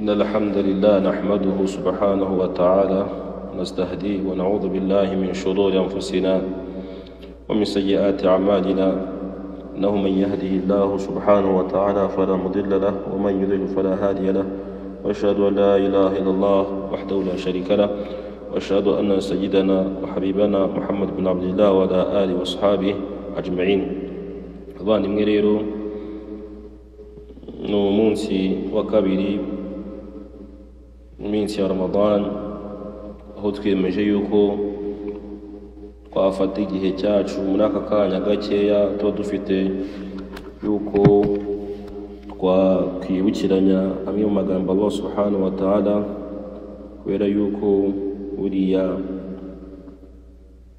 إن الحمد لله نحمده سبحانه وتعالى نستهديه ونعوذ بالله من شرور أنفسنا ومن سيئات أعمالنا إنه من يهده الله سبحانه وتعالى فلا مضل له ومن يضلل فلا هادي له وأشهد أن لا إله إلا الله وحده لا شريك له وأشهد أن سيدنا وحبيبنا محمد بن عبد الله وعلى آله وأصحابه أجمعين. Abavandimwe rero, ni umunsi wa kabiri mu minsi ya Ramadan, aho twiyemeje yuko twafata igihe cyacu muri aka kanya gakeya tuba dufite, yuko twakwibukiranya amwe mu magambo Allah subhanahu wa ta'ala, kubera yuko buriya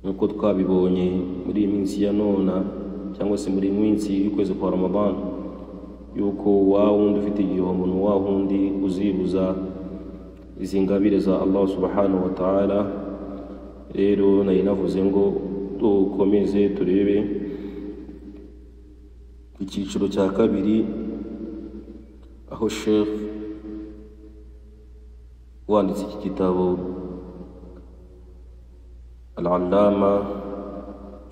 nk'uko twabibonye muri iyi minsi ya nona cyangwa se muri iyi minsi y'ukwezi kwa Ramadan, yuko wa wundi ufite igihombo ni wa wundi uzibuza izi ngabire za Allah subhanahu wa ta'ala. Rero nari navuze ngo dukomeze turebe icyiciro cya kabiri, aho Sheikh wanditse iki gitabo Al-Allama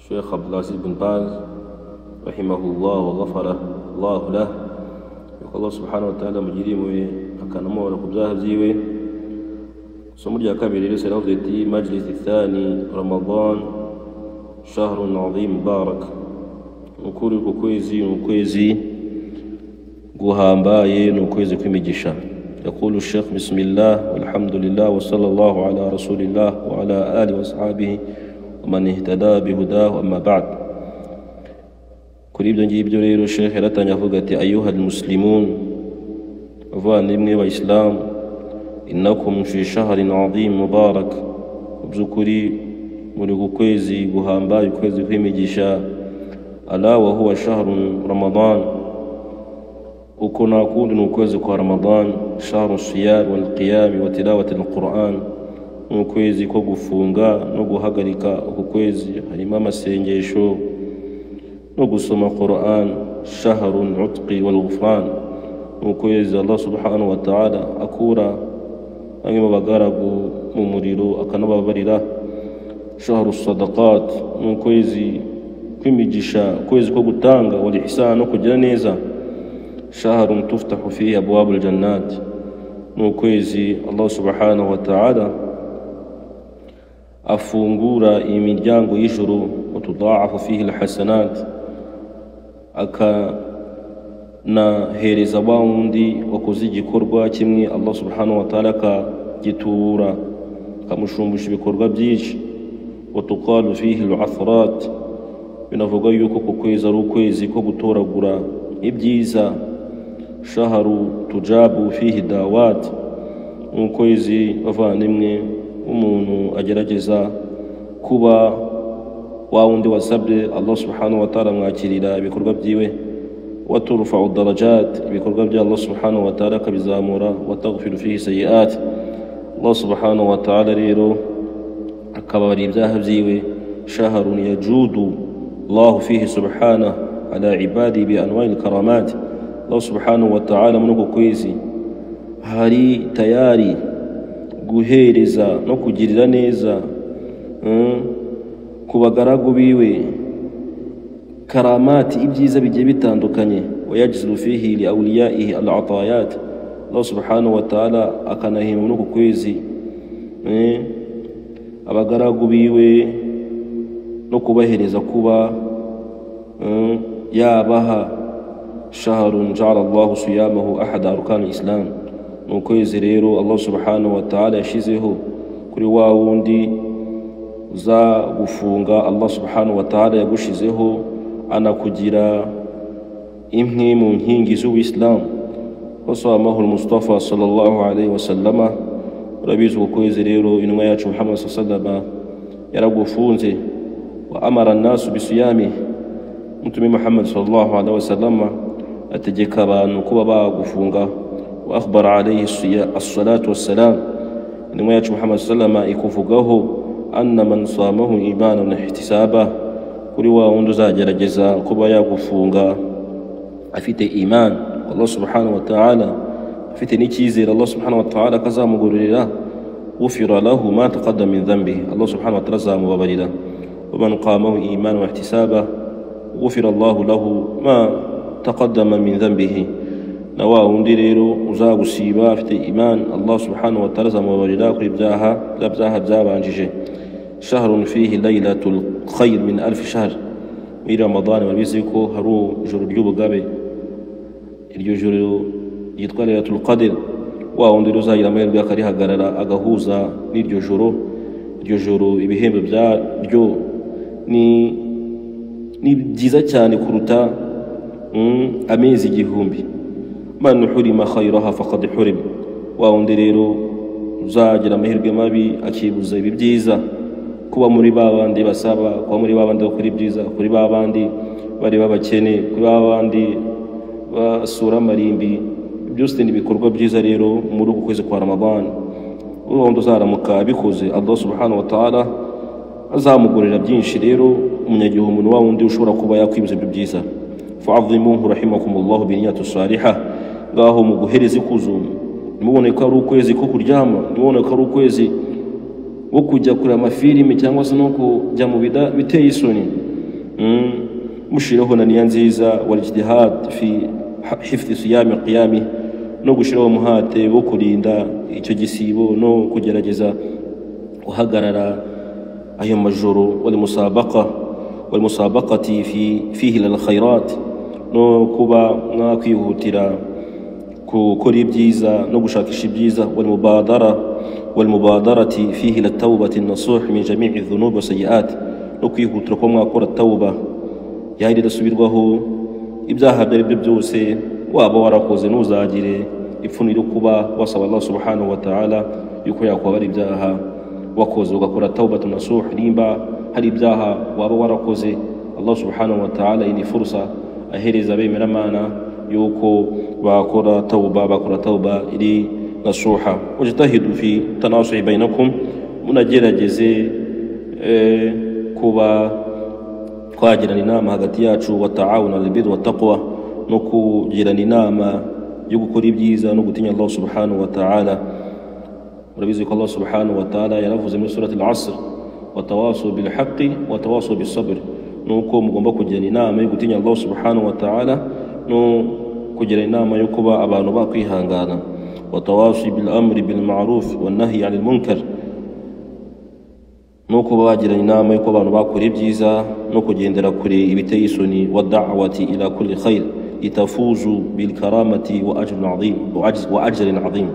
Sheikh Abdulaziz bin Baz rahimahullah wa ghafara Allahu lah, yuko Allah subhanahu wa ta'ala mugiriye impuhwe akanamubara ku byaha byiwe. Isomo rya kabiri rero yaravuze ati: Majlis thani Ramadan shahrun azim mubarak. Ukuri ku kwezi ni ukwezi guhambaye, ni ukwezi kw'imigisha. يقول الشيخ: بسم الله والحمد لله وصلى الله على رسول الله وعلى آله وأصحابه ومن اهتدى بهداه أما بعد. Kuri ibyo ngibyo rero Sheikh yaratangiye avuga ati: أيها المسلمون, bavandimwe b'Abayisilamu, إنكم في شهر عظيم مبارك, mu by'ukuri muri ku kwezi guhambaye, ukwezi kw'imigisha. ألا وهو شهر رمضان, uko nta kundi ni ukwezi kwa Ramadan. شهر الصيام والقيام وتلاوة القرآن, ni ukwezi ko gufunga no guhagarika. Uku kwezi harimo amasengesho no gusoma Quran. شهر العتق والغفران, ni ukwezi Allah subhanahu wa ta'ala akura bamwe mu bagaragu mu muriro akanababarira. شهر الصدقات, ni ukwezi kw'imigisha, ukwezi ko gutanga, والإحسان, no kugira neza. شهر تفتح فيه أبواب الجنات, ni ukwezi Allah subhanahu wa ta'ala afungura imiryango y'ijuru. وتضاعف فيه الحسنات, akanahereza wa wundi wakoze igikorwa kimwe, Allah subhanahu wa ta'ala akagitura, akamushumbusha ibikorwa byinshi. وتقال فيه العثرات, binavuga yuko ku kwezi ari ukwezi ko gutoragura ibyiza. شهر تجاب فيه الدعوات, ni ukwezi, bavandimwe, umuntu agerageza kuba wa wundi wasabye, Allah subhanahu wa ta'ala amwakirira ibikorwa byiwe. وترفع الدرجات, ibikorwa bya Allah subhanahu wa ta'ala akabizamura. وتغفر فيه السيئات, Allah subhanahu wa ta'ala rero akababarira ibyaha byiwe. شهر يجود الله فيه سبحانه على عباده بأنواع الكرامات, Allah subhanahu wa ta'ala muri uku kwezi hari tayari guhereza no kugirira neza ku bagaragu biwe karamati, ibyiza bigiye bitandukanye. ويجزل فيه لأوليائه العطايات, Allah subhanahu wa ta'ala akanahima muri uku kwezi abagaragu biwe no kubahereza kuba yabaha. شهر جعل الله صيامه أحد أركان الإسلام, ni ukwezi rero Allah subhanahu wa ta'ala yashizeho kuri wa wundi uza gufunga, Allah subhanahu wa ta'ala yagushizeho anakugira imwe mu nkingi z'Ubuislamu. وصامه المصطفى صلى الله عليه وسلم, urabizi uku kwezi rero intumwa yacu Muhammad sallallahu yaragufunze. وأمر الناس بصيامه, Mtume Muhammad sallallahu alaihi wasallam ategeka abantu kuba bagufunga. وأخبر عليه الصلاة والسلام, intumwa yacu Muhammad sallama ikuvugaho أن من صامه إيمانا واحتسابا, kuri wa wundi uzagerageza kuba yagufunga afite iman, Allah subhanahu wa ta'ala afite n'icyizere Allah subhanahu wa ta'ala akazamugororera, ghufira lahu ma taqaddama min dhanbihi, Allah subhanahu wa ta'ala azamubabarira. Wa man qamahu imanan wa ihtisaba ghufira Allahu lahu ma taqaddama min dhanbihi, na wa wundi rero uzagusiba afite iman, Allah subhanahu wa ta'ala azamubabarira kuri ibyaha byabanjije. Shahrun fihi laylatul khayr min alf shahr, muri Ramadhan barabizi ko hari ijoro ry'ubugabe, iryo joro ryitwa Laylatul Qadr. Wa wundi uzagira amahirwe akarihagarara agahuza n'iryo joro, iryo joro ibihembo byaryo ni byiza cyane kuruta amezi 1000. Man hurima khayraha faqad hurim, wa wundi rero uzagira amahirwe mabi akibuza ibi byiza, kuba muri babandi basaba, kuba muri babandi bakora ibyiza, kuri babandi bari babakene, kuri babandi basura amarimbi, byose ni ibikorwa byiza. Rero muri uku kwezi kwa Ramadhan uwo uzaramuka abikoze, Allah subhanahu wa ta'ala azamugorera byinshi. Rero umunyagihumbi wa wundi ushobora kuba yakwibuza ibyo byiza. Fa'azimuhu rahimakumullahu bi niyyati salihah, ngaho muguhereza ikuzo, nimubone ko ari ukwezi ko kuryama, nimubone ko ari ukwezi wo kujya kureba amafilimi cyangwa se no kujya mu biteye isoni. Mushireho na niya nziza, wal ijtihad fi hifdhi siyami qiyami, no gushiraho umuhate wo kurinda icyo gisibo no kugerageza guhagarara ayo majoro. Wal musabaqa wal musabaqati fihi lil khairat, no kuba mwakwihutira gukora ibyiza no gushakisha ibyiza. Wal mubadara wal mubadarati fihi lit tawbati an-nasuh min jami'i dhunub wa sayiat, no kwihutira ko mwakora tawba yari idasubirwaho ibyaha byari byo byose waba warakoze, ntuzagire ipfunwe ryo kuba wasaba Allah subhanahu wa ta'ala yuko yakubabara ibyaha wakoze, ugakora tawbatu nasuh. Nimba hari ibyaha waba warakoze, Allah subhanahu wa ta'ala ini fursa ahereza abemeramana yuko bakora tawba, bakora tawba iri nasuha. Wajtahidu fi tanasuhi bainakum, munagerageze kuba twagirana inama hagati yacu, wa ta'awuna lil birri wat taqwa, no kugirana inama yo gukora ibyiza no gutinya Allah subhanahu wa ta'ala. Murabizi ko Allah subhanahu wa ta'ala yaravuze muri surati al-Asr, wa tawasaw bil haqqi wa tawasaw bis sabr, nuko mugomba kugirana inama yo gutinya Allah subhanahu wa ta'ala no kugirana inama yo kuba abantu bakwihangana. Wa tawasaw bil amri bil ma'ruf wan nahyi 'anil munkar, no kuba bagirana inama yo kuba abantu bakora ibyiza no kugendera kure ibiteye isoni. Wa da'wati ila kulli khair itafuzu bil karamati wa ajrin 'azim wa ajrin 'azim,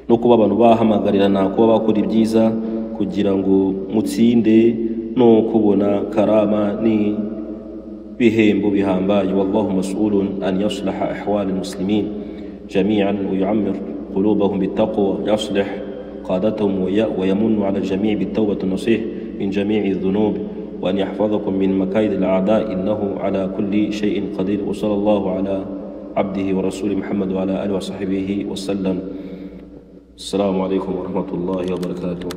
no kuba abantu bahamagarirana kuba bakora ibyiza kugira ngo mutsinde no kubona karama ni bihembo bihambaye. Wallahu mas'ulun an yuslaha ahwal al-muslimin jami'an wa yu'ammir qulubahum bit-taqwa, yuslih قادتهم ويمن على الجميع بالتوبة النصيح من جميع الذنوب، وأن يحفظكم من مكايد الأعداء إنه على كل شيء قدير. وصلى الله على عبده ورسوله محمد وعلى آله وصحبه وسلم. السلام عليكم ورحمة الله وبركاته.